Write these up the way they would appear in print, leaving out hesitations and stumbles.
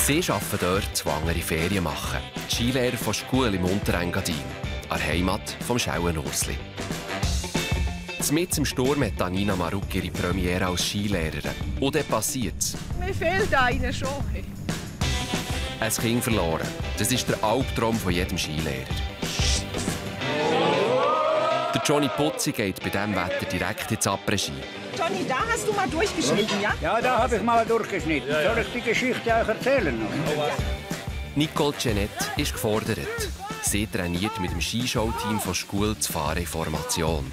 Sie arbeiten dort, wo andere Ferien machen. Die Skilehrer von Schule im Unterengadin, an der Heimat vom Schauenursli. Mitten im Sturm hat Nina Maruk ihre Premiere als Skilehrerin. Und dann passiert's. Mir fehlt einer schon. Ein Kind verloren. Das ist der Albtraum von jedem Skilehrer. Der Johnny Putzi geht bei diesem Wetter direkt ins Après-Ski. Johnny, da hast du mal durchgeschnitten, ja? Ja, da habe ich mal durchgeschnitten. Soll ich die Geschichte euch erzählen? Nicole Jeanette ist gefordert. Sie trainiert mit dem Skishow-Team von Schule zu fahren in Formation.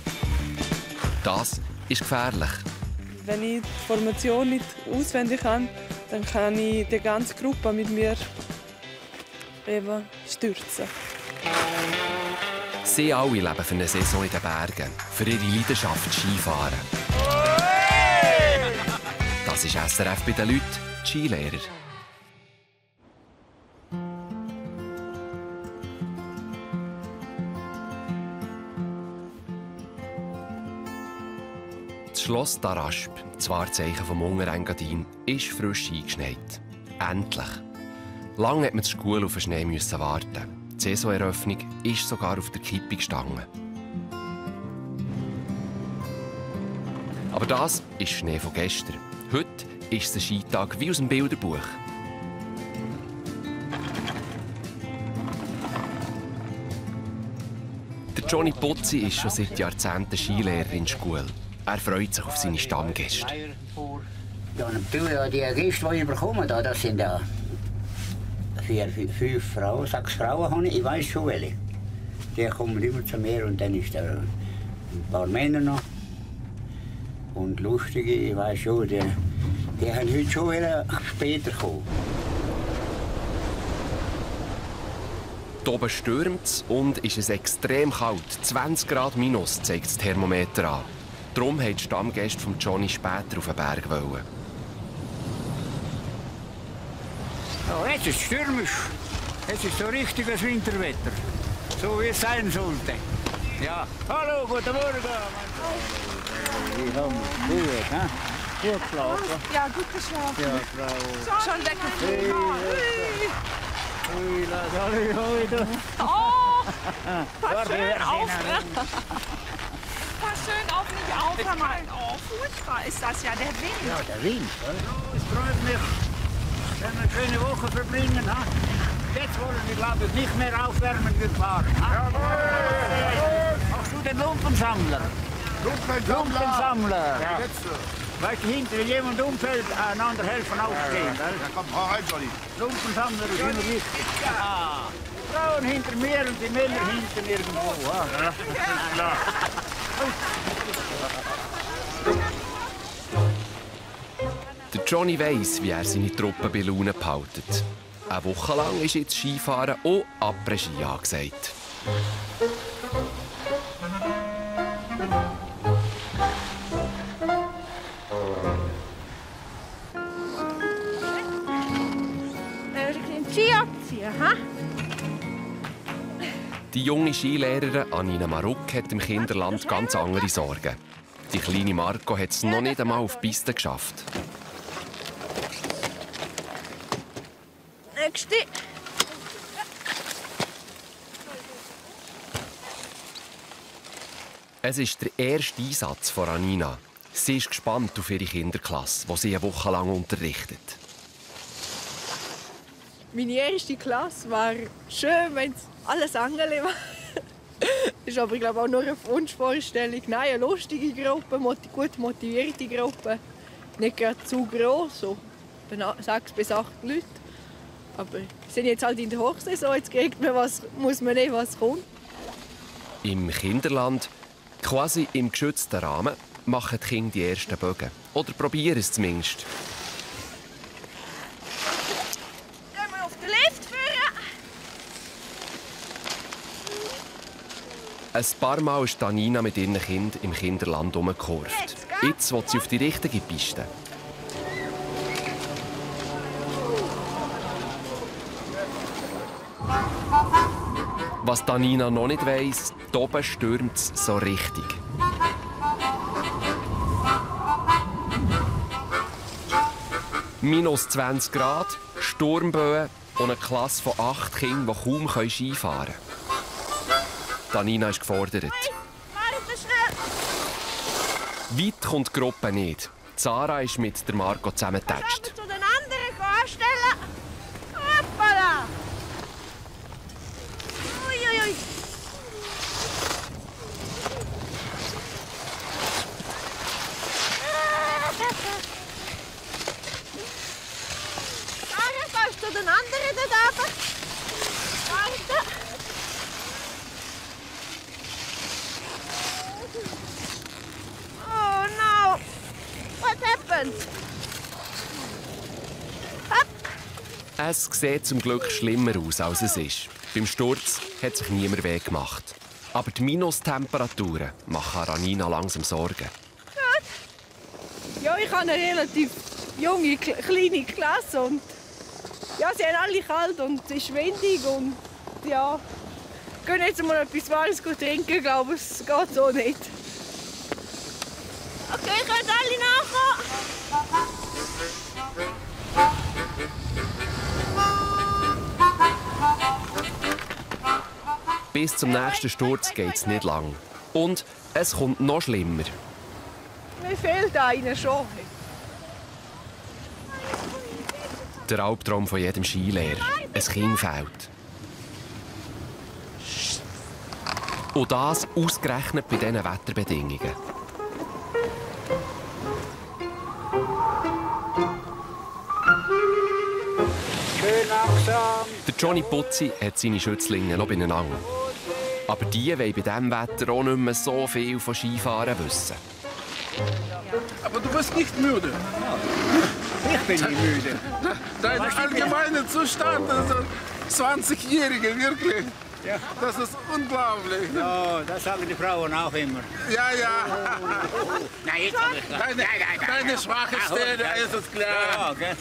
Das ist gefährlich. Wenn ich die Formation nicht auswendig kann, dann kann ich die ganze Gruppe mit mir eben stürzen. Sie alle leben für eine Saison in den Bergen, für ihre Leidenschaft Skifahren. Das ist SRF bei den Leuten, die Skilehrer. Das Schloss Tarasp, das Wahrzeichen vom Unterengadin, ist frisch eingeschneit. Endlich. Lange musste man zur Schule auf den Schnee warten. Die Saisoneröffnung ist sogar auf der Kippe gestanden. Aber das ist Schnee von gestern. Heute ist es ein Skitag wie aus dem Bilderbuch. Der Johnny Putzi ist schon seit Jahrzehnten Skilehrer in der Schule. Er freut sich auf seine Stammgäste. Ja, natürlich, die Gäste, die ich bekomme, das sind ja 5 Frauen, 6 Frauen habe ich. Ich weiss schon welche. Die kommen immer zu mir und dann ist da ein paar Männer noch. Und lustige, ich weiss schon, die haben heute schon später gekommen. Hier oben stürmt es und ist es extrem kalt. 20 Grad minus zeigt das Thermometer an. Darum wollten die Stammgäste von Johnny später auf den Berg. Ja, jetzt ist es stürmisch. Jetzt ist so richtiges Winterwetter. So wie es sein sollte. Ja, hallo, guten Morgen. Wie haben wir gut, ne? Gut geschlafen? Ja, gut geschlafen. Ja, Frau. Schon weggeflogen. Ui, lass alle heute. Oh, pass schön auf. Pass schön auf mich auf. Hör mal. Oh, furchtbar ist das ja, der Wind. Ja, der Wind. Es freut mich, wenn wir eine schöne Woche verbringen. Ha? Jetzt wollen wir, glaube ich, nicht mehr aufwärmen, wir fahren. Jawohl! Machst du den Lumpensammler? Lumpensammler. Ja. Weißt du, hinter jemand umfällt, einander helfen aufstehen. Ja, komm, hau rein, Johnny. Lumpensammler ist immer wichtig. Ja. Frauen hinter mir und die Männer hinten irgendwo. Ja. Klar. Der Johnny weiss, wie er seine Truppe bei Laune behaltet. Eine Woche lang ist jetzt Skifahren und Après-Ski angesagt. Ski abziehen, ha? Die junge Skilehrerin Nina Maruk hat im Kinderland ganz andere Sorgen. Die kleine Marco hat es noch nicht einmal auf die Piste geschafft. Nächste. Es ist der erste Einsatz von Nina. Sie ist gespannt auf ihre Kinderklasse, die sie eine Woche lang unterrichtet. Meine erste Klasse war schön, wenn es alles Engel war. Das ist aber, ich glaube, auch nur eine Wunschvorstellung. Nein, eine lustige Gruppe, gut motivierte Gruppe. Nicht gerade zu gross, so 6 bis 8 Leute. Aber wir sind jetzt halt in der Hochsaison, jetzt kriegt man was, muss man nehmen, was kommt. Im Kinderland, quasi im geschützten Rahmen, machen die Kinder die ersten Bögen. Oder probieren es zumindest. Ein paar Mal ist Nina mit ihren Kindern im Kinderland herumgekurvt. Jetzt will sie auf die richtige Piste. Was Nina noch nicht weiss, hier oben stürmt es so richtig. Minus 20 Grad, Sturmböen und eine Klasse von 8 Kindern, die kaum Skifahren können. Nina ist gefordert. Weit kommt die Gruppe nicht. Sarah ist mit der Marco zusammengetatscht. Zu den anderen anstellen. Hoppala! Uiuiui. Sarah, gehst du zu den anderen dort runter? Warte. Oh no! What happened? Es sieht zum Glück schlimmer aus, als es ist. Beim Sturz hat sich niemand weh gemacht. Aber die Minustemperaturen machen Nina langsam Sorgen. Ja, ich habe eine relativ junge, kleine Klasse und ja, sie haben alle kalt und es ist windig und ja, können jetzt mal etwas Warmes trinken, glaube ich, es geht so nicht. Okay, könnt alle nachkommen? Bis zum nächsten Sturz geht es nicht lang. Und es kommt noch schlimmer. Mir fehlt einer schon. Der Albtraum von jedem Skilehrer. Ein Kind fehlt. Und das ausgerechnet bei diesen Wetterbedingungen. Schön langsam. Der Johnny Putzi hat seine Schützlinge noch beieinander. Aber die wollen bei diesem Wetter auch nicht mehr so viel von Skifahren wissen. Aber du bist nicht müde. Ich bin nicht müde. Dein allgemeiner Zustand, also 20-Jährige, wirklich. Ja. Das ist unglaublich. Ja, das sagen die Frauen auch immer. Ja, ja. Nein, jetzt habe ich Deine schwache Stelle, ist es klar. Ja, gell?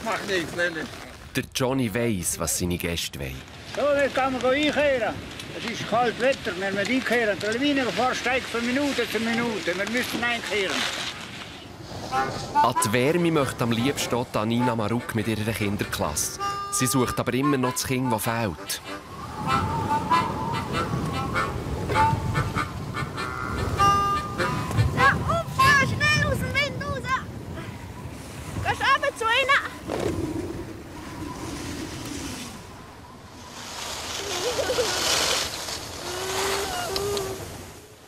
Mach nichts, Nelly. Der Johnny weiss, was seine Gäste wollen. So, jetzt kann man einkehren. Es ist kaltes Wetter, wir müssen einkehren. Die Lawinengefahr steigt von Minute zu Minute. Wir müssen einkehren. An die Wärme möchte am liebsten auch Nina Maruk mit ihrer Kinderklasse. Sie sucht aber immer noch das Kind, das fehlt. Ja, aufstehen, schnell aus dem Wind raus! Gehst runter zu ihnen!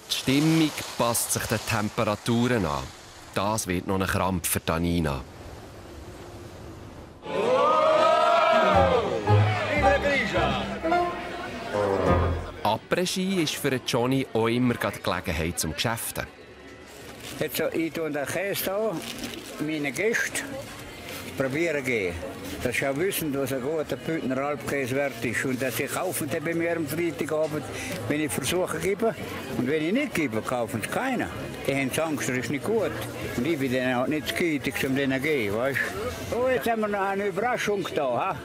Die Stimmung passt sich den Temperaturen an. Das wird noch ein Krampf für Nina. Après-Ski ist für Johnny auch immer die Gelegenheit zum Geschäften. Jetzt, ich tue den Käse hier, meine Gäste, probieren gehen. Dass sie auch wissen, was ein guter Bündner Alpkäse wert ist. Und dass sie kaufen den bei mir am Freitagabend, wenn ich Versuche gebe. Und wenn ich nicht gebe, kaufen sie keinen. Die haben Angst, das ist nicht gut. Und ich bin dann auch nicht zu gütig, um denen zu geben. Weißt? Oh, jetzt haben wir noch eine Überraschung da.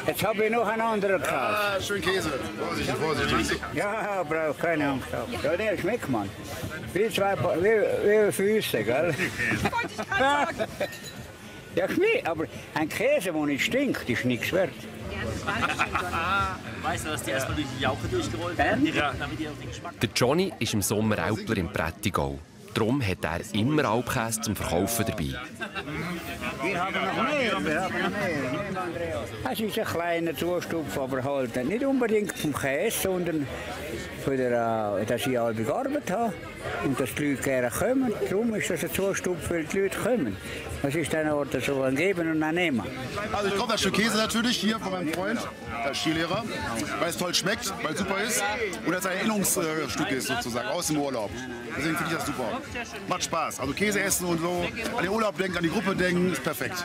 Jetzt habe ich noch einen anderen Käse. Ah, schön Käse. Vorsichtig, vorsichtig. Ja, brauch keine Angst haben. Ja, der schmeckt man. Wie Füße, gell? Wollte ich gerade sagen. Ja, schmeckt, aber ein Käse, der nicht stinkt, ist nichts wert. Weißt du, dass die erstmal durch die Jauche durchgerollt werden? Ja. Damit die auch den Geschmack. Der Johnny ist im Sommer Alpler im Prättigau. Darum hat er immer Alpkäse zum Verkaufen dabei. Wir haben noch mehr, wir haben noch mehr. Es ist ein kleiner Zustupf, aber halt nicht unbedingt vom Käse, sondern von dass ich alle gearbeitet habe und dass die Leute gerne kommen. Darum ist das ein Zustupf, weil die Leute kommen. Das ist dann auch so ein Geben und ein Nehmen. Also ich kaufe das Stück Käse natürlich hier von meinem Freund, der Skilehrer, weil es toll schmeckt, weil es super ist und es ein Erinnerungsstück ist sozusagen aus dem Urlaub. Deswegen finde ich das super. Macht Spaß. Also Käse essen und so, an den Urlaub denken, an die Gruppe denken, ist perfekt.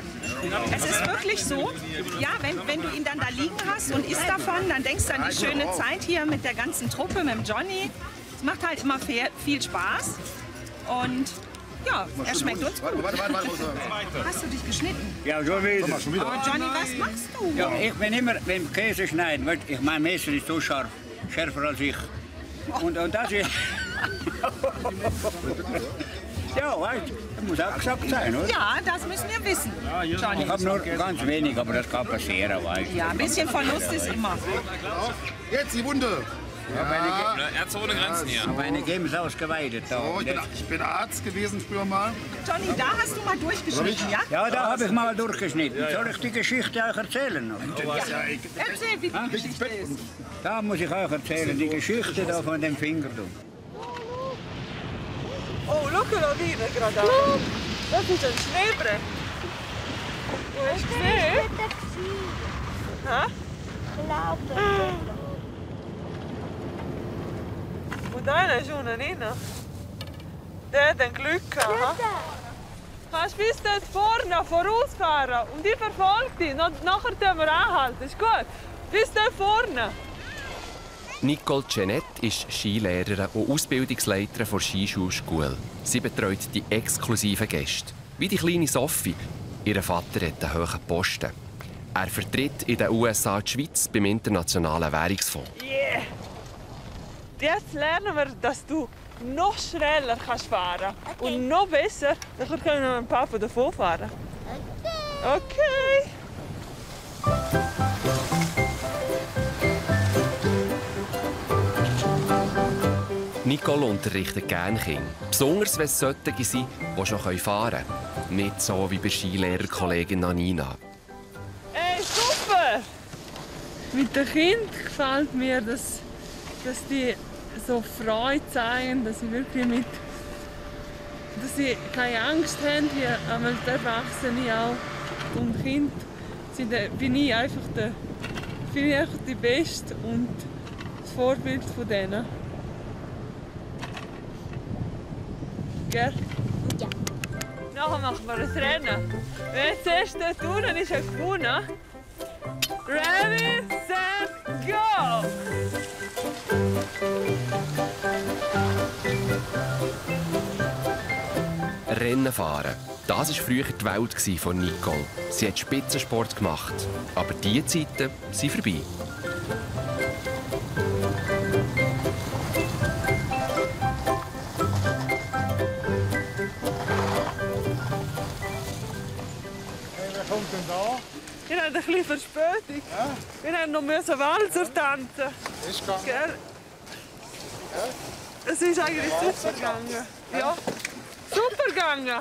Es ist wirklich so, ja, wenn du ihn dann da liegen hast und isst davon, dann denkst du an die schöne Zeit hier mit der ganzen Truppe, mit dem Johnny. Es macht halt immer viel Spaß und ja, er schmeckt uns gut. Warte. Hast du dich geschnitten? Ja, schon wieder. Schon wieder. Aber Johnny, was machst du? Ja, ich bin immer beim Käse schneiden, weil mein Messer ist so scharf, schärfer als ich. Und das ist... Ja, weißt du, das muss auch gesagt sein, oder? Ja, das müssen wir wissen, Johnny. Ich habe nur ganz wenig, aber das kann passieren, weißt du. Ja, ein bisschen Verlust ist immer. Jetzt die Wunde. Ärzte ohne Grenzen hier. Aber eine geben es ausgeweitet. Da. Oh, ich bin Arzt gewesen früher mal. Johnny, da hast du mal durchgeschnitten, ja? Ja, da habe ich mal durchgeschnitten. Soll ich die Geschichte euch erzählen? Noch? Erzähl, wie die Geschichte ist. Da muss ich euch erzählen, die Geschichte da von dem Finger. Oh, schau mal Lawine gerade an. Das ist ein Schneebrett. Du hast gesehen? Hä? Und einer ist unten rein. Der hat ein Glück gehabt. Kannst bis dort vorne vorausfahren und ich verfolge dich. Nachher können wir anhalten. Ist gut? Bis dort vorne. Nicole Jeanette ist Skilehrerin und Ausbildungsleiterin der Skischulschule. Sie betreut die exklusiven Gäste. Wie die kleine Sophie. Ihr Vater hat einen hohen Posten. Er vertritt in den USA die Schweiz beim Internationalen Währungsfonds. Yeah! Jetzt lernen wir, dass du noch schneller fahren kannst. Und noch besser, dann können wir mit Papa davon fahren. Okay. Nicole unterrichtet gerne Kinder. Besonders wenn es solche sind, die schon fahren können. Nicht so wie bei Skilehrerkollegin Nina. Ey, super! Mit den Kindern gefällt mir, dass die so Freude zeigen, dass sie wirklich dass sie keine Angst haben, wie einmal die Erwachsenen auch. Und Kind bin ich einfach die Beste und das Vorbild von denen. Gell? Ja. Nachher machen wir ein Rennen. Wer zuerst dort durch ist, hat gewonnen. Ready, set, go! Rennen fahren. Das war früher die Welt von Nicole. Sie hat Spitzensport gemacht. Aber diese Zeiten sind vorbei. Wer kommt denn da? Wir haben ein bisschen Verspätung. Ja? Wir haben noch Walzer tanzen. Ist gegangen. Gell? Es ist eigentlich super gegangen. Ja. Super gegangen, gell?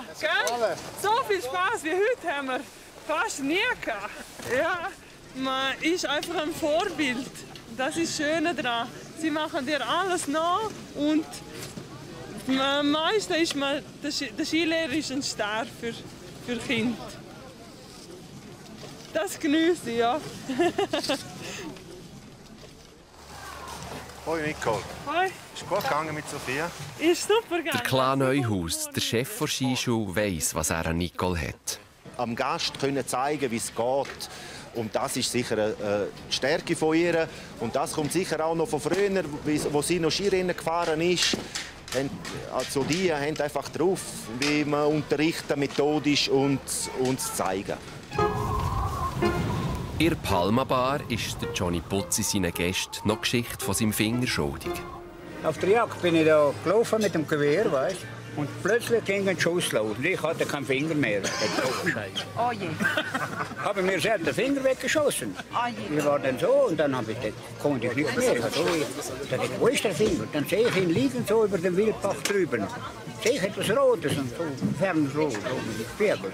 So viel Spaß wie heute haben wir fast nie gehabt. Ja, man ist einfach ein Vorbild. Das ist das Schöne daran. Sie machen dir alles nach und am meisten ist der Skilehrer ist ein Star für Kinder. Das genieße ich, ja. Hoi Nicole. Hoi. Ist gut gegangen mit Sophia? Ist super gegangen. Der Clan Neuhaus, der Chef der Skischule, weiss, was er an Nicole hat. Am Gast können zeigen, wie es geht. Und das ist sicher die Stärke von ihr. Und das kommt sicher auch noch von früher, wo sie noch Skirennen gefahren ist. Also die haben einfach drauf, wie man unterrichtet, methodisch und zeigen. In der Palma-Bar ist der Johnny Putzi seinen Gästen noch Geschichte von seinem Finger schuldig. Auf der Jagd bin ich da gelaufen mit dem Gewehr, weißt? Und plötzlich ging ein Schuss los. Und ich hatte keinen Finger mehr. Oh je. Habe mir selbst den Finger weggeschossen. Oh je. Ich war dann so und dann konnte ich nicht mehr. Ich dachte, wo ist der Finger? Dann sehe ich ihn liegen so über dem Wildbach drüben. Sehe ich etwas Rotes und so fernrot, so mit dem Spiegel.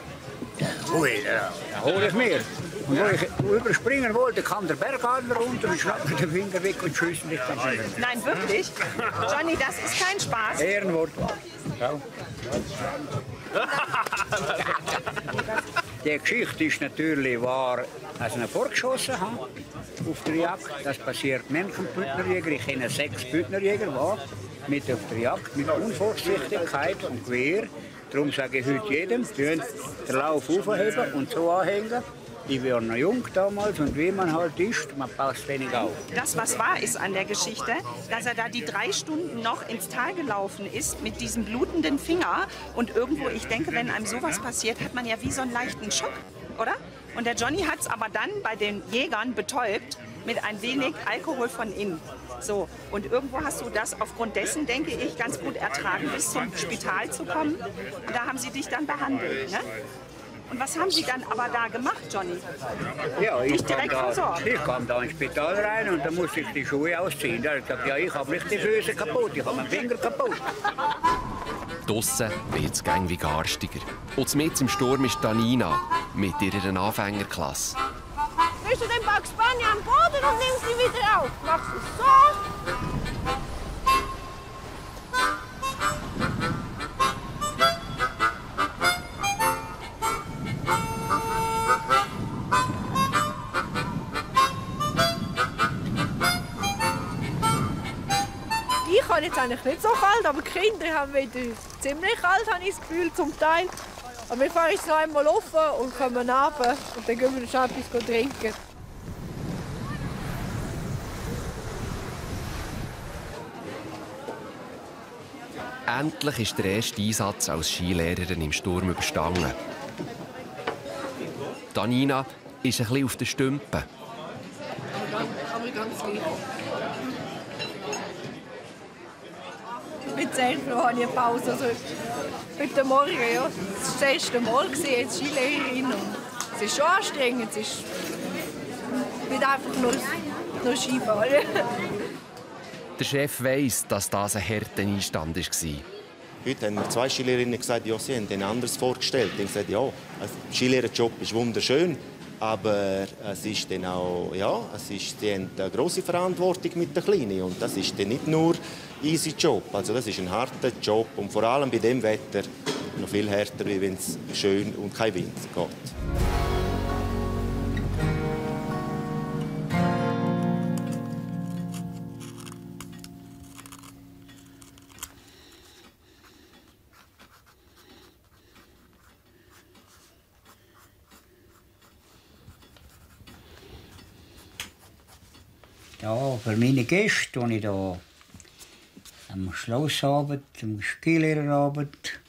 Ui, da hole ich mir. Und wo ich überspringen wollte, kam der Bergadler runter und schnappte mir den Finger weg und schießt mich dann schon. Nein, wirklich? Johnny, das ist kein Spaß. Ehrenwort. Ja. Die Geschichte ist natürlich wahr, als ich ihn vorgeschossen habe auf der Jagd. Das passiert manchen Bündnerjäger. Ich kenne 6 Bündnerjäger, die mit auf der Jagd mit Unvorsichtigkeit und Gewehr. Darum sage ich heute jedem, den Lauf aufheben und so anhängen. Ich war noch jung damals und wie man halt ist, man passt wenig auf. Das, was wahr ist an der Geschichte, dass er da die 3 Stunden noch ins Tal gelaufen ist mit diesem blutenden Finger. Und irgendwo, ich denke, wenn einem sowas passiert, hat man ja wie so einen leichten Schock, oder? Und der Johnny hat es aber dann bei den Jägern betäubt. mit ein wenig Alkohol von innen. So, und irgendwo hast du das aufgrund dessen, denke ich, ganz gut ertragen, bis zum Spital zu kommen. Und da haben sie dich dann behandelt. Ne? Und was haben Sie dann aber da gemacht, Johnny? Ja, dich direkt versorgt? Ich kam da ins Spital rein und dann musste ich die Schuhe ausziehen. Da habe ich gesagt, ja, ich habe nicht die Füße kaputt, ich habe meinen Finger kaputt. Draussen wird es wie garstiger. Und mitten im Sturm ist Nina mit ihrer Anfängerklasse. Willst du den Bugs Bunny am Boden und nimmst ihn wieder auf? Machst du es so? Ich habe jetzt eigentlich nicht so kalt, aber die Kinder haben wieder ziemlich kalt, habe ich das Gefühl, zum Teil. Aber wir fahren jetzt noch einmal rauf und kommen runter und dann gehen wir schon etwas trinken. Endlich ist der erste Einsatz als Skilehrerin im Sturm überstanden. Nina ist ein bisschen auf den Stümpen. Aber ganz gleich. Ich bin sehr froh, habe ich eine Pause. Also, heute Morgen, ja, das war das erste Mal als Skilehrerin. Es ist schon anstrengend, es ist nicht einfach nur Skifahren. Der Chef weiss, dass das ein harter Einstand war. Heute haben mir 2 Skilehrerinnen gesagt, ja, sie haben den anders vorgestellt. Ich habe gesagt, ja, der Skilehrerjob ist wunderschön, aber es ist dann auch, ja, sie haben eine grosse Verantwortung mit den Kleinen. Und das ist dann nicht nur ein easy Job. Also das ist ein harter Job und vor allem bei dem Wetter noch viel härter, als wenn es schön und kein Wind geht. Ja, für meine Gäste, die ich hier am Schlossabend, am Skilehrerabend,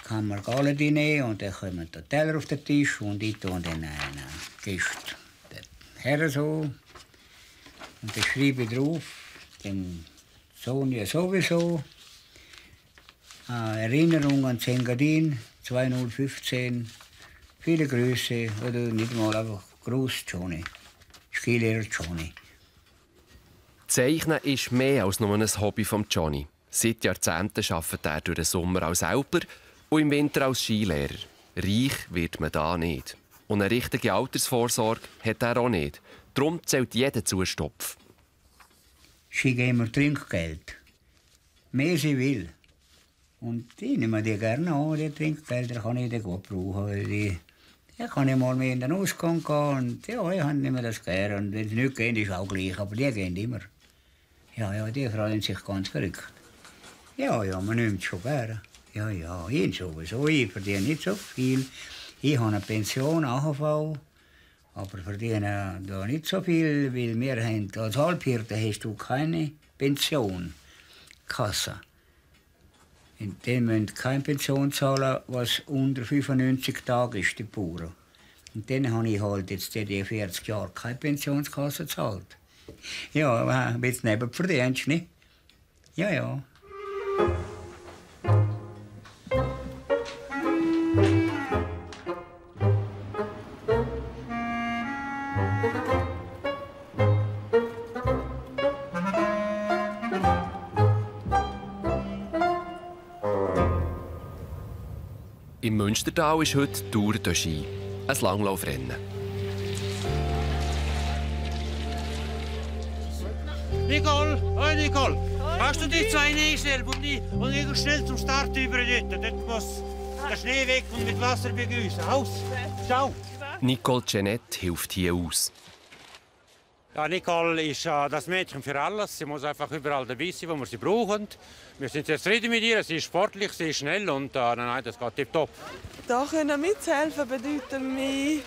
kann man Galen nehmen und dann kommen die Teller auf den Tisch und ich tue dann einen Gästen den Herren so. Und dann schreibe ich drauf, dem Sonja sowieso, Erinnerung an Engadin 2015, viele Grüße oder nicht mal einfach Gruß Johnny. Skilehrer Johnny. Zeichnen ist mehr als nur ein Hobby von Johnny. Seit Jahrzehnten arbeitet er durch den Sommer als Älpler und im Winter als Skilehrer. Reich wird man da nicht. Und eine richtige Altersvorsorge hat er auch nicht. Darum zählt jeder Zustopf. Sie geben mir Trinkgeld. Mehr sie will. Und ich nehme die gerne an. Die Trinkgelder kann ich gut brauchen. Ja, kann ich mal mehr in den Ausgang gehen und ja, ich nehme das gerne. Und wenn sie nicht gehen, ist auch gleich, aber die gehen immer. Ja, die freuen sich ganz verrückt. Ja, man nimmt es schon gerne. Ja, ich sowieso. Ich verdiene nicht so viel. Ich habe eine Pension, AHV, aber verdiene da nicht so viel, weil wir haben, als Halbhirte hast du keine Pension, Kasse. Und die müssen keine Pension zahlen, was unter 95 Tage ist, die Bauern. Und dann habe ich halt jetzt die 40 Jahre keine Pensionskasse gezahlt. Ja, ein bisschen Nebenverdienst, nicht? Ja. Im Münstertal ist heute Tour de Ski, ein Langlaufrennen. Nicole, hoi Nicole, kannst du die zwei einstellen und ich schnell zum Start über dort. Dort muss der Schnee weg und mit Wasser begüssen. Aus, ciao. Nicole Jeanette hilft hier aus. Ja, Nicole ist das Mädchen für alles. Sie muss einfach überall dabei sein, wo wir sie brauchen. Wir sind sehr zufrieden mit ihr. Sie ist sportlich, sie ist schnell und nein, das geht tipptopp. Da können mithelfen bedeutet mir,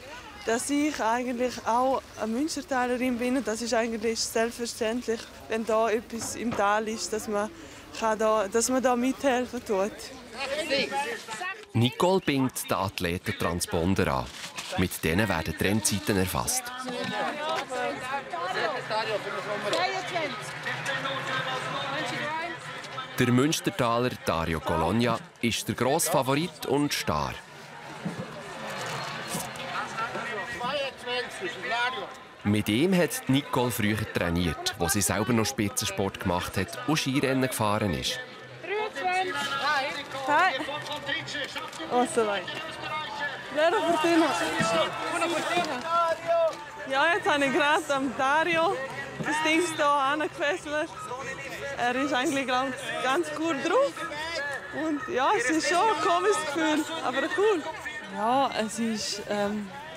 dass ich eigentlich auch eine Münstertalerin bin. Und das ist eigentlich selbstverständlich, wenn da etwas im Tal ist, dass man da mithelfen tut. Nicole bindet den Athleten Transponder an. Mit denen werden Trendzeiten erfasst. Der Münstertaler Dario Cologna ist der grosse Favorit und Star. Mit ihm hat Nicole früher trainiert, wo sie selber noch Spitzensport gemacht hat und Skirennen gefahren ist. 23. Hi. Oh, so weit. Buona Fortuna. Ja, jetzt habe ich gerade am Dario das Ding hier angefesselt. Er ist eigentlich ganz cool drauf. Und ja, es ist schon ein komisches Gefühl, aber cool. Ja, es ist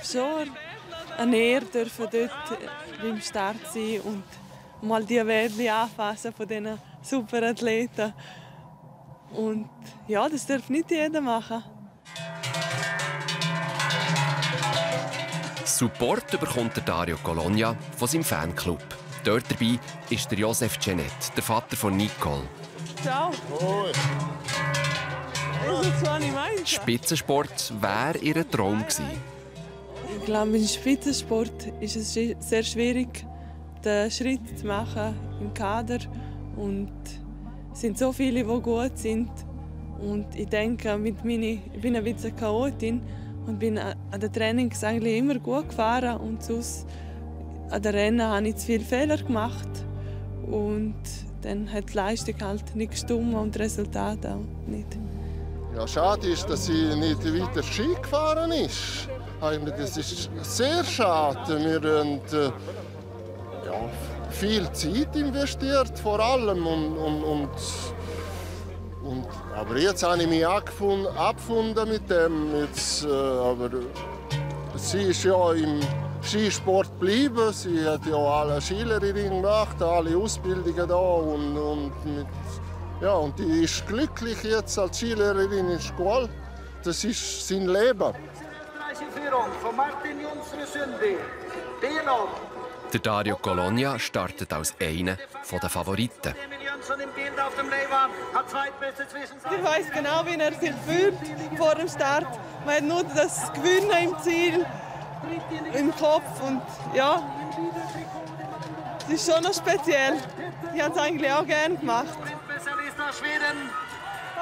schon eine Ehre, dürfen dort beim Start sein und mal die Werte anfassen von diesen Superathleten. Und ja, das darf nicht jeder machen. Support bekommt der Dario Cologna von seinem Fanclub. Dort dabei ist der Josef Genet, der Vater von Nicole. Ciao. Spitzensport wäre ihr Traum gewesen. Ich glaube, im Spitzensport ist es sehr schwierig, den Schritt zu machen im Kader. Und es sind so viele, die gut sind. Und ich denke, ich bin ein bisschen Chaotin und bin an den Trainings eigentlich immer gut gefahren. Und sonst an den Rennen habe ich zu viele Fehler gemacht. Und dann hat die Leistung halt nicht gestimmt und das Resultat auch nicht. Ja, schade ist, dass sie nicht weiter Ski gefahren ist. Das ist sehr schade. Wir haben viel Zeit investiert, vor allem. Aber jetzt habe ich mich abgefunden mit dem. Aber sie ist ja im Skisport geblieben. Sie hat ja alle Skilehrerinnen gemacht, alle Ausbildungen da. Und die ist glücklich jetzt als Skilehrerin in der Schule. Das ist sein Leben. Der Dario Cologna startet als einer der Favoriten. Ich weiß genau, wie er sich fühlt vor dem Start. Man hat nur das Gewinnen im Ziel, im Kopf. Und ja, es ist schon noch speziell. Ich habe es eigentlich auch gerne gemacht.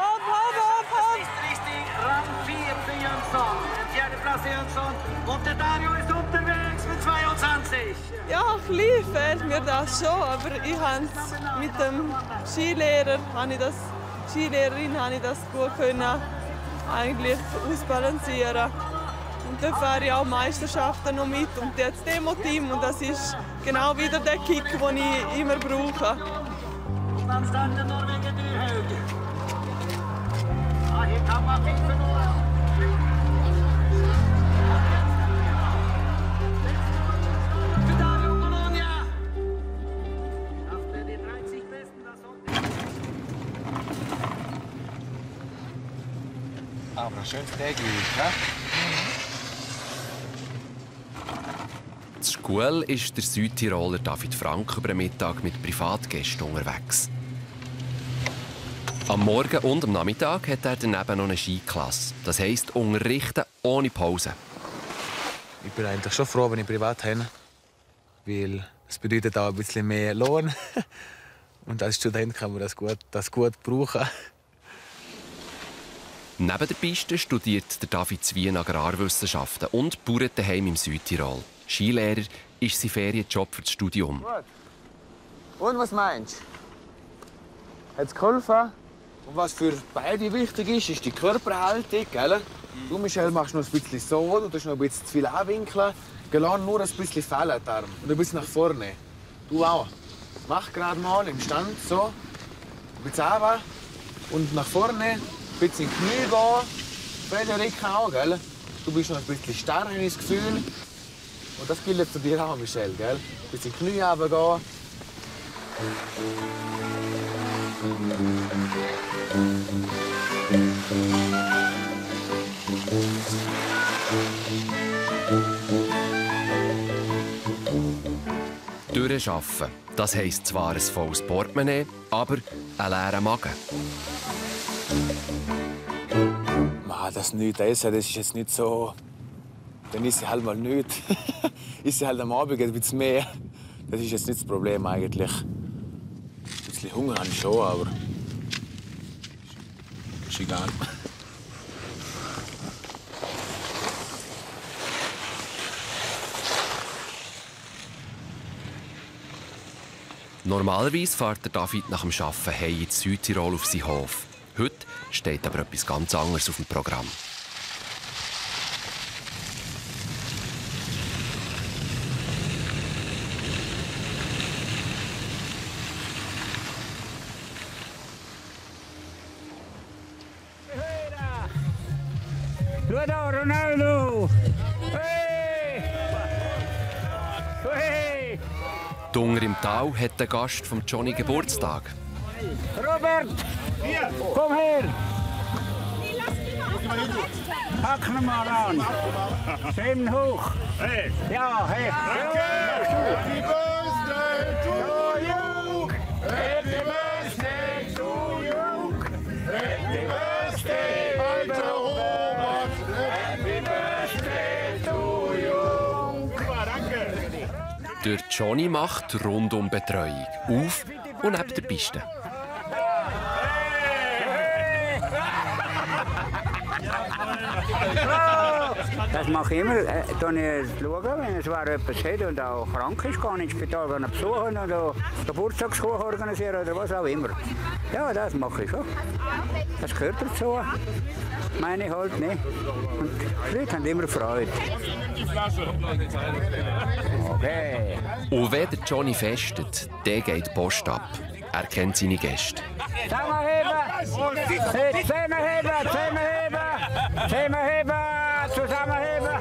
Hopp, hopp, hopp, hopp! Richtig, Rang 4 für Jönsson. Vierte Platz Jönsson. Und der Dario ist unterwegs mit 22. Ja, ein bisschen fehlt mir das schon, aber ich habe mit dem Skilehrerin habe ich das gut können, eigentlich ausbalancieren. Und dann fahre ich auch Meisterschaften noch mit und jetzt Demo-Team und das ist genau wieder der Kick, den ich immer brauche. Und dann startet der Norweger Dyrhaug. Hier kann man viel verloren. Für Dario Cologna. Schafft er die 30 Besten das Sonntag. Aber ein schönes Tag, ne? In der Schule ist der Südtiroler David Frank über den Mittag mit Privatgästen unterwegs. Am Morgen und am Nachmittag hat er daneben noch eine Skiklasse. Das heisst, unterrichten ohne Pause. Ich bin eigentlich schon froh, wenn ich privat habe, weil das bedeutet auch ein bisschen mehr Lohn. Und als Student kann man das gut brauchen. Neben der Piste studiert der David Zwien Agrarwissenschaften und bauert daheim im Südtirol. Skilehrer ist sein Ferienjob für das Studium. Und was meinst du? Hat es geholfen? Und was für beide wichtig ist, ist die Körperhaltung. Gell? Du, Michel, machst noch ein bisschen so, du tust noch ein bisschen zu viel anwinkeln. Lass nur ein bisschen fallen, die Arme. Und ein bisschen nach vorne. Du auch. Mach gerade mal im Stand so. Ein bisschen runter und nach vorne. Ein bisschen in die Knie gehen. Frederik auch, gell? Du bist noch ein bisschen starr, habe ich das Gefühl. Und das gilt für dich auch, Michel, gell? Ein bisschen in die Knie runtergehen. Durcharbeiten. Das heisst zwar ein volles Portemonnaie, aber ein leerer Magen. Das nicht essen, das ist jetzt nicht so. Dann esse ich halt mal nichts. Esse halt am Abend ein bisschen mehr. Das ist jetzt nicht das Problem eigentlich. Ein bisschen Hunger habe ich schon, aber ist egal. Normalerweise fährt der David nach dem Arbeiten heim ins Südtirol auf seinen Hof. Heute steht aber etwas ganz anderes auf dem Programm. Schau da, Ronaldo! Hey! Hey! Dunger im Tal hat der Gast von Johnny Geburtstag. Robert! Komm her! Hack ihn mal an! Schön hoch! Hey! Ja, hey! Happy birthday to you! Happy birthday to you! Happy birthday, alter Robert! Happy birthday to you! Super, danke! Der Johnny macht rundum Betreuung. Auf und neben der Piste. Das mache ich immer. Schauen, wenn es etwas hat und auch krank ist, gehe ich ins Spital besuchen oder Geburtstagskuchen organisieren oder was auch immer. Ja, das mache ich schon. Das gehört dazu. Meine ich halt nicht. Und die Leute haben immer Freude. Okay. Und wenn der Johnny festet, der geht die Post ab. Er kennt seine Gäste. Zusammenheben! Zusammenheben! Zusammenheben! Zusammenheben! Zusammenheben!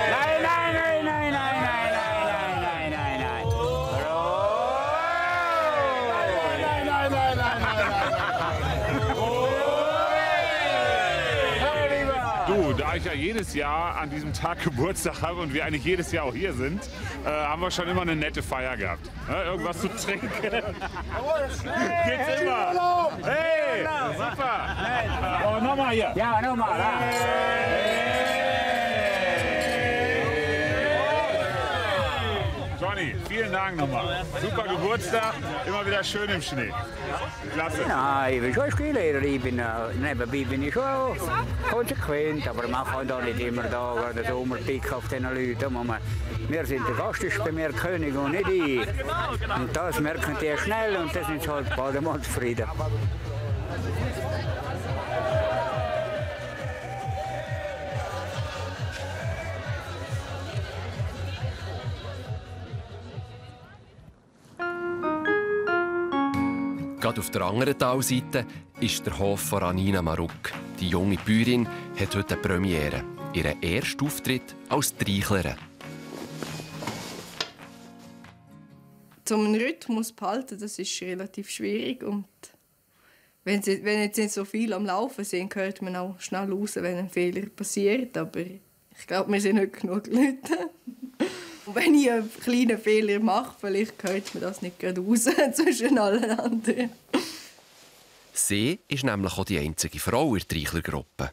Nein, nein, nein, nein, nein, nein, nein, nein, nein, nein. Nein, nein, nein, nein. Du, da ich ja jedes Jahr an diesem Tag Geburtstag habe und wir eigentlich jedes Jahr auch hier sind, haben wir schon immer eine nette Feier gehabt. Irgendwas zu trinken. Geht's immer. Hey, super. Oh, nochmal hier. Ja, nochmal. Johnny, vielen Dank nochmal. Super Geburtstag, immer wieder schön im Schnee. Klasse. Nein, ich bin schon Skilehrer. Nebenbei bin ich schon konsequent, aber man kann da nicht immer da den Sommerpick auf diesen Leuten. Wir sind der Gast, ist bei mir König und nicht ich. Und das merken die schnell und das sind halt bald mal zufrieden. Gerade auf der anderen Talseite ist der Hof von Anina Maruk. Die junge Bäuerin hat heute eine Premiere. Ihren ersten Auftritt als Treichlerin. Um einen Rhythmus zu behalten, das ist relativ schwierig. Und wenn jetzt nicht so viel am Laufen sind, hört man auch schnell raus, wenn ein Fehler passiert. Aber ich glaube, wir sind nicht genug Leute. Und wenn ich einen kleinen Fehler mache, vielleicht hört man das nicht gerade raus zwischen allen anderen. Sie ist nämlich auch die einzige Frau in der Treichlergruppe.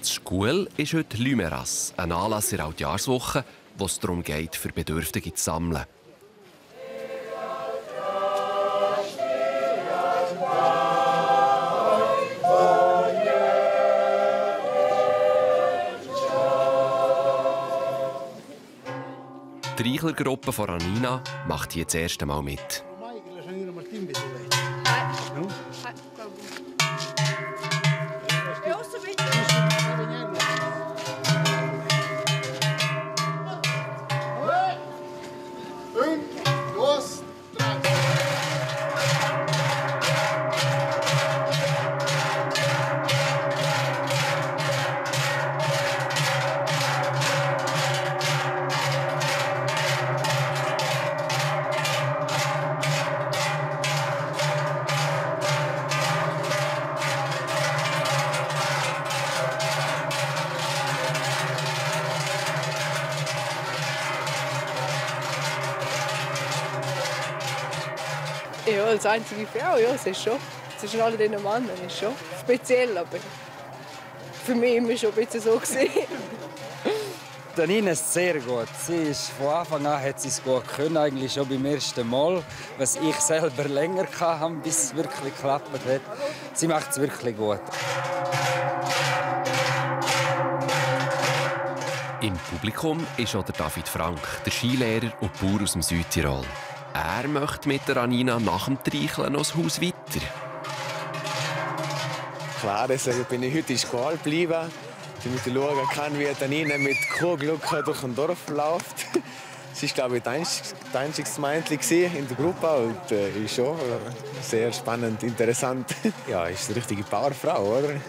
Die Schule ist heute Lümeras, ein Anlass in der Altjahrswoche, wo es darum geht, für Bedürftige zu sammeln. Die Treichlergruppe von Anina macht hier das erste Mal mit. Ja, als einzige Frau, ja, das ist schon. Zwischen all diesen Männern ist schon speziell, aber für mich immer schon ein bisschen so gesehen. Nina ist sehr gut. Sie ist von Anfang an hat sie es gut können, eigentlich schon beim ersten Mal, was ich selber länger hatte, bis es wirklich geklappt hat. Sie macht es wirklich gut. Im Publikum ist auch der David Frank, der Skilehrer und Bauer aus dem Südtirol. Er möchte mit der Anina nach dem Treicheln noch das Haus weiter. Klar, deswegen bin ich heute in Schwal geblieben, damit ich schauen kann, wie Anina mit Kuhglucke durch ein Dorf läuft. Sie war, glaube ich, das einzige Mädchen in der Gruppe und ist schon sehr spannend, interessant. Ja, ist eine richtige Powerfrau, oder?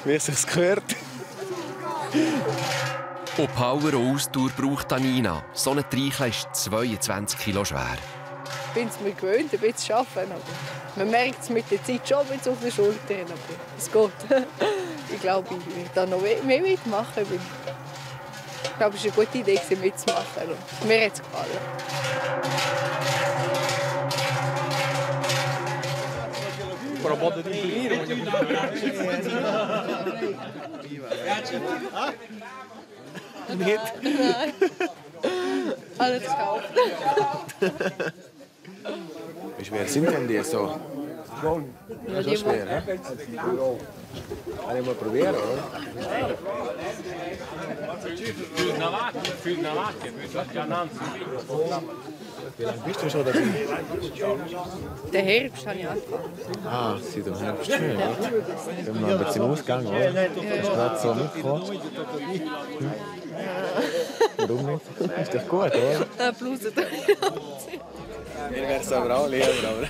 Wie es sich gehört. Und Power und Ausdauer braucht Anina. So ein Treicheln ist 22 Kilo schwer. Ich bin es mir gewöhnt, ein bisschen zu arbeiten. Aber man merkt es mit der Zeit schon ein bisschen auf den Schultern. Aber es geht. Ich glaube, ich werde da noch mehr mitmachen. Ich glaube, es war eine gute Idee, mitzumachen. Mir hat es gefallen. Nicht? Nein. Alles gekauft. Wie schwer sind denn die so? Ja, so schwer, ne? Kann ich mal probieren, oder? Wie lange bist du schon dabei? Den Herbst habe ich angefangen. Ah, seit dem Herbst schon, ja. Wir haben noch ein bisschen Ausgang, oder? Du bist gerade so mitgekommen. Warum nicht? Ist doch gut, oder? Eine Bluse tue ich anziehen. Mir wäre es aber auch lieber, aber...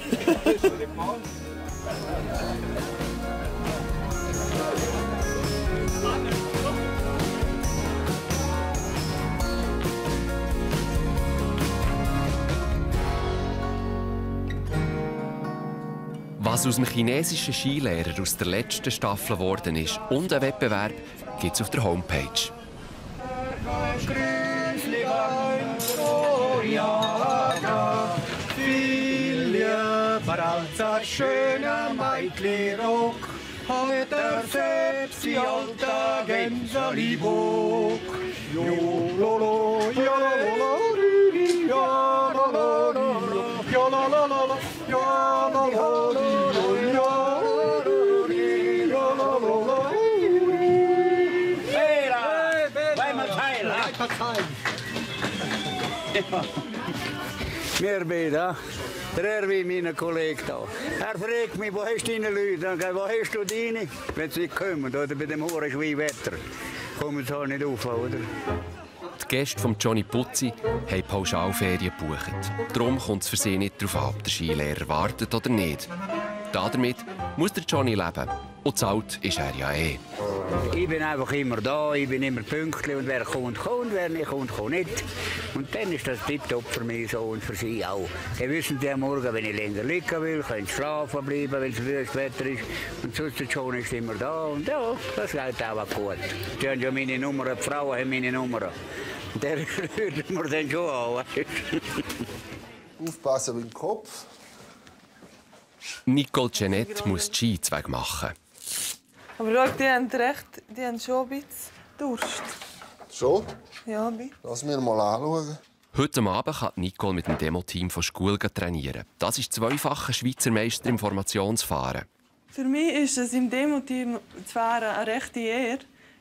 Was aus dem chinesischen Skilehrer aus der letzten Staffel geworden ist und ein Wettbewerb, gibt es auf der Homepage. Als schöner Meitli-Rock hat selbst die alte Gänseli-Bock. Jololo, jololo, jololo, jololo, Wir beide, der Erwin, mein Kollege da. Er fragt mich, wo hast du deine Leute? Dann sage ich, wo hast du deine? Wenn sie nicht kommen, oder bei dem hohen Schweinwetter, kommen sie halt nicht auf, oder? Die Gäste von Johnny Putzi haben Pauschalferien gebucht. Darum kommt es für sie nicht darauf an, ob der Skilehrer wartet oder nicht. Damit muss der Johnny leben. Und zahlt ist er ja eh. Ich bin einfach immer da, ich bin immer pünktlich und wer kommt, kommt, wer nicht kommt, kommt nicht. Und dann ist das tipptopp für mich so und für sie auch. Sie wissen ja morgen, wenn ich länger liegen will, können sie schlafen bleiben, wenn es wüstes Wetter ist. Und sonst der John ist immer da und ja, das geht auch gut. Sie haben ja meine Nummer, die Frauen haben meine Nummer. Und der hört mir dann schon an. Aufpassen mit dem Kopf. Nicole Jeanette muss die Skizweg machen. Aber schau, die haben recht, die haben schon ein bisschen Durst. Schon? Ja, bitte. Lass mir mal anschauen. Heute Abend kann Nicole mit dem Demo-Team von Schule trainieren. Das ist zweifache Schweizer Meister im Formationsfahren. Für mich ist es im Demo-Team zu fahren eine rechte Ehre,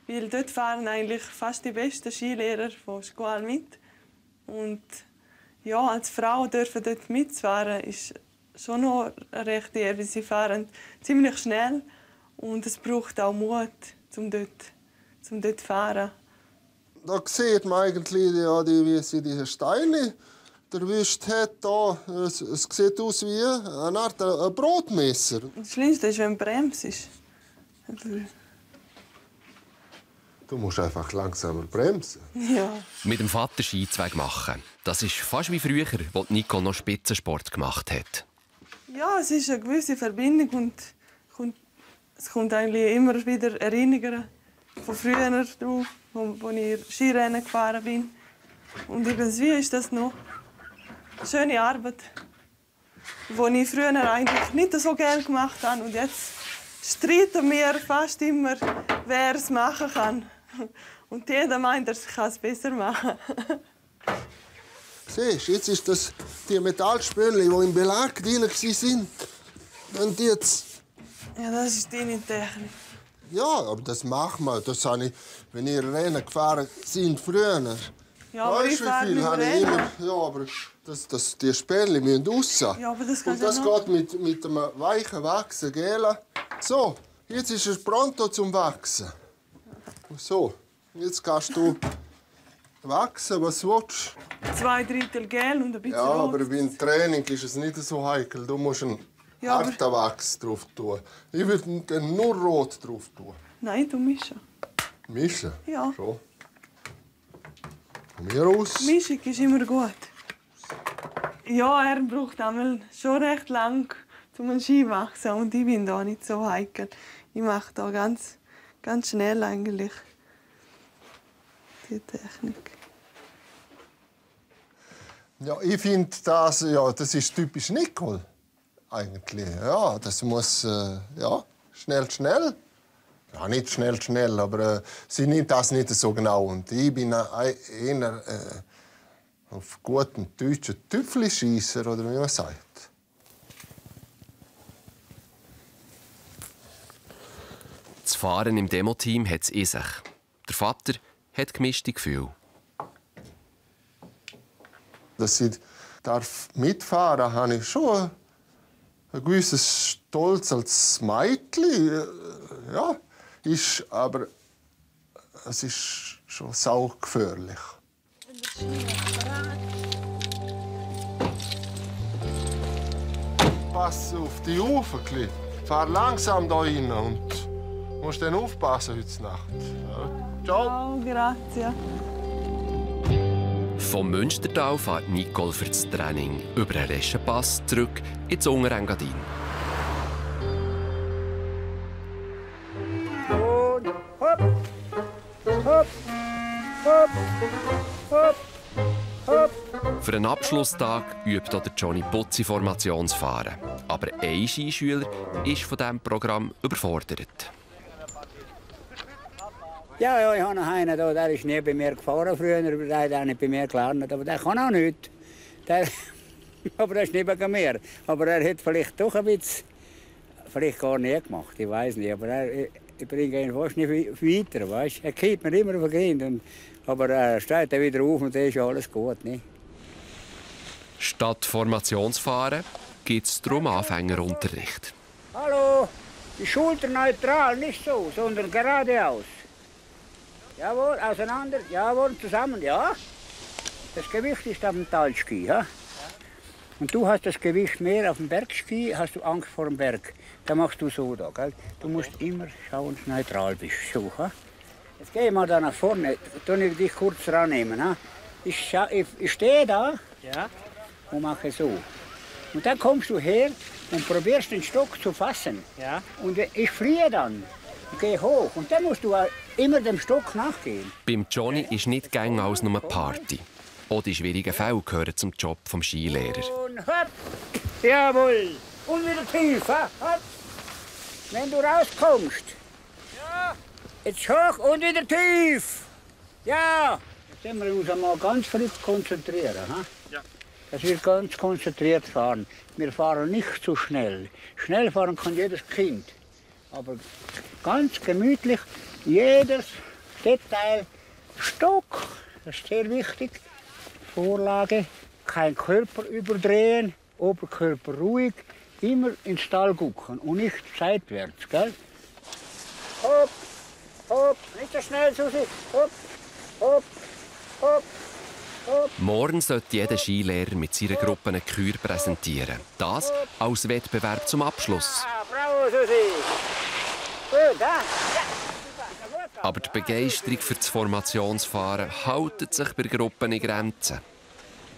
weil dort fahren eigentlich fast die besten Skilehrer von Schule mit. Und ja, als Frau dürfen dort mitfahren, ist schon noch eine rechte Ehre, weil sie fahren ziemlich schnell und es braucht auch Mut, um dort zu fahren. Da sieht man eigentlich, ja, wie sie diese Steine erwischt hat. Da. Es sieht aus wie eine Art ein Brotmesser. Das Schlimmste ist, wenn du bremst. Du musst einfach langsamer bremsen. Ja. Mit dem Vater Skizweg machen. Das ist fast wie früher, als Nicole noch Spitzensport gemacht hat. Ja, es ist eine gewisse Verbindung und es kommt eigentlich immer wieder Erinnerungen von früher drauf, wo ich Skirennen gefahren bin. Und irgendwie ist das noch eine schöne Arbeit. was ich früher eigentlich nicht so gerne gemacht habe. Und jetzt streiten wir fast immer, wer es machen kann. Und jeder meint, er kann es besser machen. Siehst du, jetzt ist das die Metallspölle, die im Belag drin waren. Und jetzt... Ja, das ist deine Technik. Ja, aber das machen wir. Das habe ich, wenn ihr Rennen gefahren sind früher. Ja, aber weißt, ich fahre nicht mehr immer, ja, aber die Spölle müssen raus. Ja, aber das und das geht mit einem weichen Wachsen, gell? So, jetzt ist es pronto zum Wachsen. So, jetzt kannst du wachsen, was du willst. 2 Drittel Gel und ein bisschen Ja, Rot. aber beim Training ist es nicht so heikel. Du musst einen harten Wachs drauf tun. Ich würde dann nur Rot drauf tun. Nein, du mischen. Mischen? Ja. Schon. Von mir aus. Mischung ist immer gut. Ja, er braucht einmal schon recht lang, um einen Ski zu wachsen. Und ich bin da nicht so heikel. Ich mache da ganz schnell eigentlich die Technik. Ja, ich finde, das ist typisch Nicole. Eigentlich. Ja, das muss schnell. Ja, nicht schnell, aber sie nimmt das nicht so genau. Und ich bin eher auf guten deutschen Tüpfelschießer, oder wie man sagt. Das Fahren im Demoteam hat es in sich. Der Vater hat gemischte Gefühle. Dass ich mitfahren darf, habe ich schon ein gewisses Stolz als Mädchen. Ja, aber es ist schon saugefährlich. Pass auf die auf, fahr langsam da rein und musst dann aufpassen heute Nacht. Ja, ciao. Oh, grazie. Vom Münstertal fährt Nicole für das Training über den Reschenpass zurück ins Unterengadin. Und hopp, hopp, hopp, hopp, hopp. Für einen Abschlusstag übt auch der Johnny Putzi Formationsfahren. Aber ein Skischüler ist von diesem Programm überfordert. Ja, ich habe noch einen, der ist nie bei mir gefahren früher, der hat auch nicht bei mir gelernt, aber der kann auch nicht. Aber der ist nicht wegen mir. Aber er hat vielleicht doch ein bisschen, vielleicht gar nie gemacht, ich weiß nicht. Aber ich bringe ihn fast nicht weiter, weißt? Er kippt mir immer auf den Grind, aber er steht dann wieder auf und dann ist ja alles gut. Nicht? Statt Formationsfahren gibt es darum Anfängerunterricht. Hallo, die Schulter neutral, nicht so, sondern geradeaus. Jawohl, auseinander, jawohl, zusammen, ja. Das Gewicht ist auf dem Talski, ja. Und du hast das Gewicht mehr auf dem Bergski, hast du Angst vor dem Berg. Dann machst du so da, gell? Du musst immer schauen, dass du neutral bist, so, ja. Jetzt geh mal da nach vorne, dann ich dich kurz rannehmen, ja. Ich stehe da und mache so. Und dann kommst du her und probierst den Stock zu fassen. Ja. Und ich fliehe dann. Geh hoch und dann musst du immer dem Stock nachgehen. Beim Johnny ist nicht gäng als nur Party. Auch die schwierigen Fälle gehören zum Job des Skilehrers. Und hopp, jawohl. Und wieder tief, hopp. Wenn du rauskommst. Ja. Jetzt hoch und wieder tief. Ja. Jetzt müssen wir uns einmal ganz verrückt konzentrieren. Ja. Dass wir ganz konzentriert fahren. Wir fahren nicht zu schnell. Schnell fahren kann jedes Kind. Aber ganz gemütlich, jedes Detail, Stock, das ist sehr wichtig. Vorlage, kein Körper überdrehen, Oberkörper ruhig, immer ins Stall gucken und nicht seitwärts, gell? Hopp, hopp, nicht so schnell, Susi, hopp, hopp, hopp, hopp. Morgen sollte jeder Skilehrer mit seiner Gruppe eine Kür präsentieren. Das als Wettbewerb zum Abschluss. Bravo, Susi. Gut, ja. Aber die Begeisterung für das Formationsfahren hält sich bei Gruppen in Grenzen.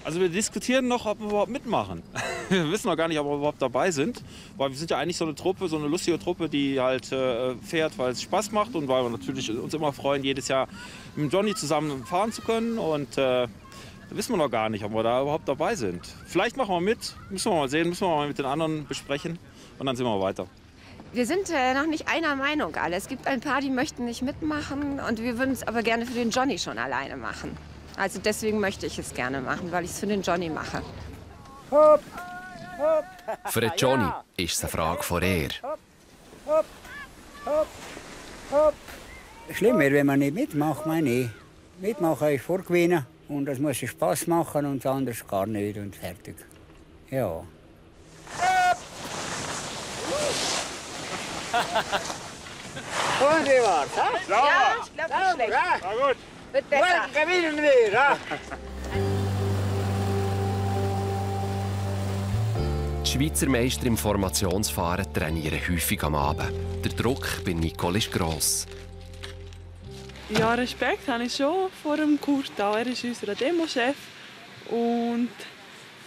Also wir diskutieren noch, ob wir überhaupt mitmachen. Wir wissen noch gar nicht, ob wir überhaupt dabei sind. Weil wir sind ja eigentlich so eine Truppe, so eine lustige Truppe, die halt fährt, weil es Spaß macht und weil wir natürlich uns immer freuen, jedes Jahr mit Johnny zusammen fahren zu können. Und Da wissen wir noch gar nicht, ob wir da überhaupt dabei sind. Vielleicht machen wir mit, müssen wir mal sehen, müssen wir mal mit den anderen besprechen und dann sehen wir weiter. Wir sind noch nicht einer Meinung alle. Es gibt ein paar, die möchten nicht mitmachen und wir würden es aber gerne für den Johnny schon alleine machen. Also deswegen möchte ich es gerne machen, weil ich es für den Johnny mache. Hopp, hopp. Für den Johnny ist es eine Frage von Ehre. Hopp, hopp, hopp. Schlimmer, wenn man nicht mitmacht, meine ich. Mitmachen ist vorgewinnen und das muss Spaß machen und anders gar nicht und fertig. Ja. Und wie war's? Ja, ich glaube nicht schlecht. Na gut. Wird besser. Gewinnen wir, ha? Die Schweizer Meister im Formationsfahren trainieren häufig am Abend. Der Druck bei Nicole ist gross. Ja, Respekt habe ich schon vor dem Kurt. Er ist unser Demochef und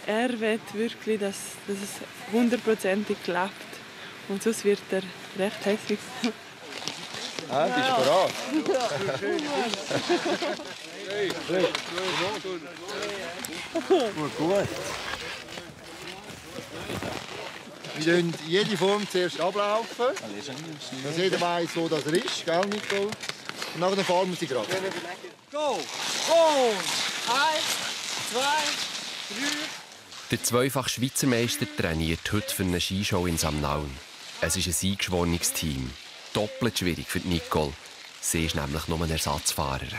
er will wirklich, dass es 100%ig klappt. Und sonst wird er recht hässlich. Ah, bist du bereit? Gut. Wir lassen jede Form zuerst ablaufen, dass jeder weiss, wo das er ist, gell, Nicole? Und nachher fahren wir sie gerade. Go! Und 1, 2, 3. Der zweifach Schweizer Meister trainiert heute für eine Skishow in Samnaun. Es ist ein eingeschworenes Team. Doppelt schwierig für Nicole. Sie ist nämlich nur eine Ersatzfahrerin.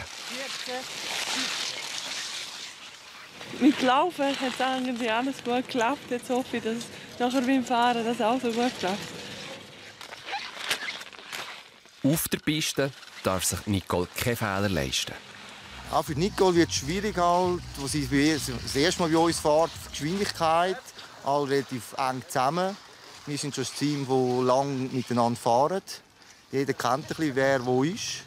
Mit Laufen hat es eigentlich alles gut geklappt. Jetzt hoffe ich, dass nachher beim Fahren das auch so gut klappt. Auf der Piste darf sich Nicole keine Fehler leisten. Auch für Nicole wird es schwierig, halt, wo sie das erste Mal bei uns fährt, die Geschwindigkeit, alle relativ eng zusammen. Wir sind schon ein Team, das lange miteinander fahren. Jeder kennt ein bisschen, wer wo ist.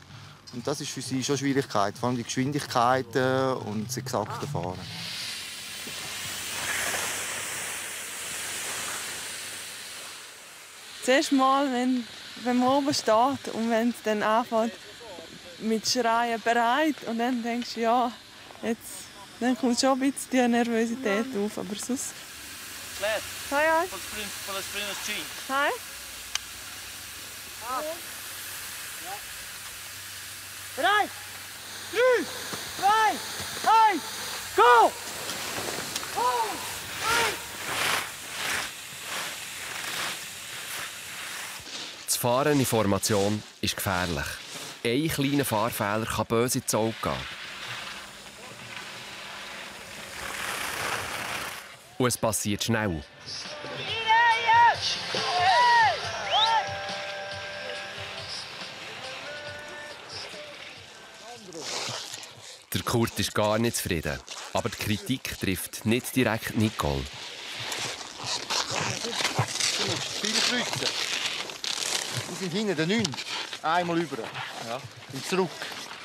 Und das ist für sie schon eine Schwierigkeit, vor allem die Geschwindigkeiten und das exakte Fahren. Zuerst mal, wenn man oben steht und wenn es dann anfängt mit Schreien bereit und dann denkst du, ja, dann kommt schon ein bisschen die Nervosität auf, aber sonst... Claire, hi. Von der Sprinters Jean. Hi. Bereit? 3, 2, 1, go! Das Fahren in Formation ist gefährlich. Ein kleiner Fahrfehler kann böse ins Auge gehen. Und es passiert schnell. Der Kurt ist gar nicht zufrieden. Aber die Kritik trifft nicht direkt Nicole. Viele Kreuze. Wir sind hinten der 9. Einmal über. Ja. Und zurück.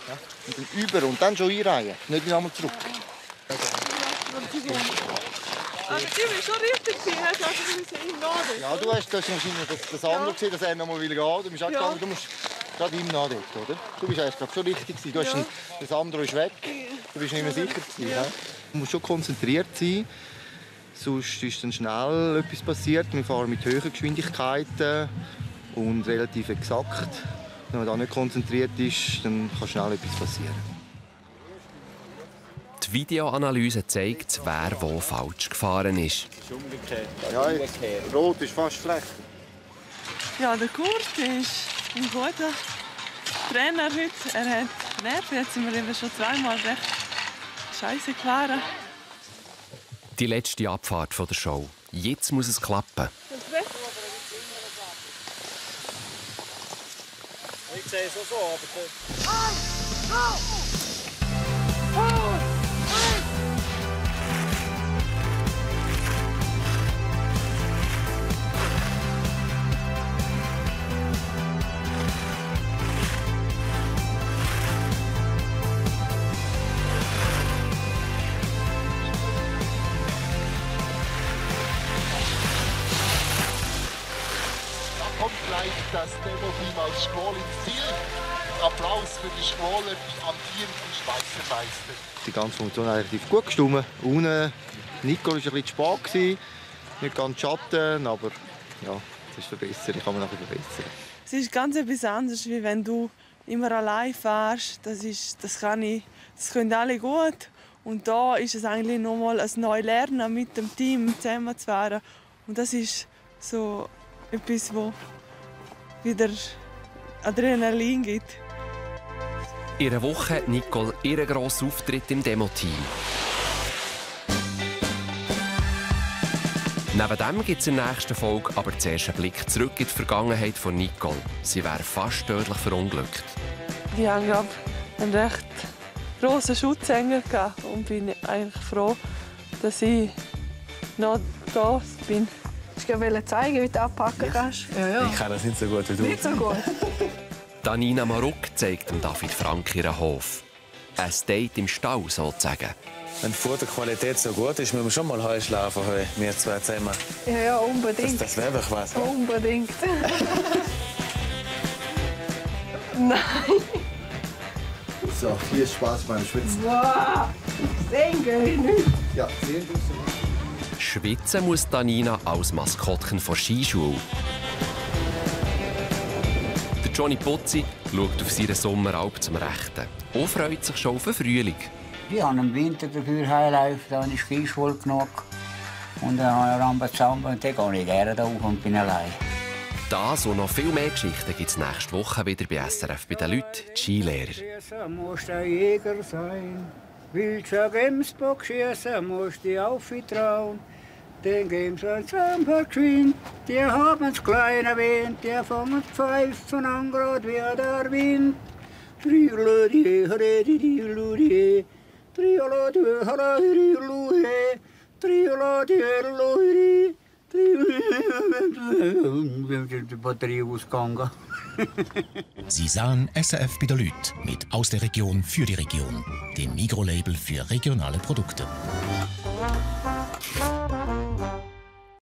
Ja. Und dann über und dann schon einreihen. Nicht wieder einmal zurück. Aber die war schon richtig, hast also ihm nachdenken. Ja, du hast wahrscheinlich das andere gesehen, dass er noch mal gehen will. Du bist auch gegangen, du musst gerade ihm nachdenken, oder? Du bist eigentlich schon richtig gewesen. Du hast das andere ist weg. Du bist nicht mehr sicher gewesen. Ja. Du musst schon konzentriert sein. Sonst ist dann schnell etwas passiert. Wir fahren mit hohen Geschwindigkeiten und relativ exakt. Wenn man da nicht konzentriert ist, dann kann schnell etwas passieren. Die Videoanalyse zeigt, wer wo falsch gefahren ist. Ja, rot ist fast schlecht. Ja, der Kurt ist ein guter Trainer heute. Er hat Nerven. Jetzt sind wir eben schon zweimal recht scheiße gefahren. Die letzte Abfahrt der Show. Jetzt muss es klappen. Ich sehe es auch so, aber... Kommt gleich das Demo-Team aus Schwol ins Ziel. Applaus für die Schwoler, die amtierenden Die ganze Funktion hat relativ gut gestimmt. Unten, Nicole war ein bisschen zu spät, nicht ganz Schatten, aber ja, das ist verbessert. Ich kann man nachher verbessern. Es ist ganz etwas anderes, wie wenn du immer allein fährst. Das können alle gut. Und da ist es eigentlich nochmal ein neues Lernen, mit dem Team zusammen zu fahren. Und das ist so etwas, wo wieder Adrenalin gibt. In einer Woche hat Nicole ihren grossen Auftritt im Demo-Team. Neben dem gibt es in der nächsten Folge aber zuerst einen Blick zurück in die Vergangenheit von Nicole. Sie wäre fast tödlich verunglückt. Ich habe einen recht grossen Schutzengel und bin eigentlich froh, dass ich noch da bin. Ich wollte zeigen, wie du abpacken kannst. Ja. Ich kann das nicht so gut wie du. Nicht so gut. Nina Maruk zeigt dem David Frank ihren Hof. Ein Date im Stall sozusagen. Wenn die Futterqualität so gut ist, müssen wir schon mal Heu schlafen, wir zwei zusammen. Ja, unbedingt. Das wäre doch was. Unbedingt. Nein. So, viel Spaß beim Schwitzen. Wow, sehen wir nicht. Ja, sehen wir nicht. Schwitzen muss Nina als Maskottchen von Skischule. Der Johnny Putzi schaut auf seinen Sommeralp zum Rechten und freut sich schon auf den Frühling. Ich habe im Winter dafür heimlaufen, da habe ich Skischule genug. Und dann habe ich Rambazamba und dann gehe ich gerne da auf und bin allein. Das und noch viel mehr Geschichten gibt es nächste Woche wieder bei SRF bei den Leuten, die Skilehrer. Schiessen musst ein Jäger sein, willst du ein Gemsbock schiessen, musst du auftrauen. Den geben sie ein Zahnpaar geschwind, die haben das kleine Wind, die fangen Pfeifen an, grad wie der Wind. Triolodi, haredi, Triolodi, Triolodi, die Batterie ausgegangen. Sie sahen SRF bei den Leuten mit «Aus der Region für die Region», dem Migros-Label für regionale Produkte.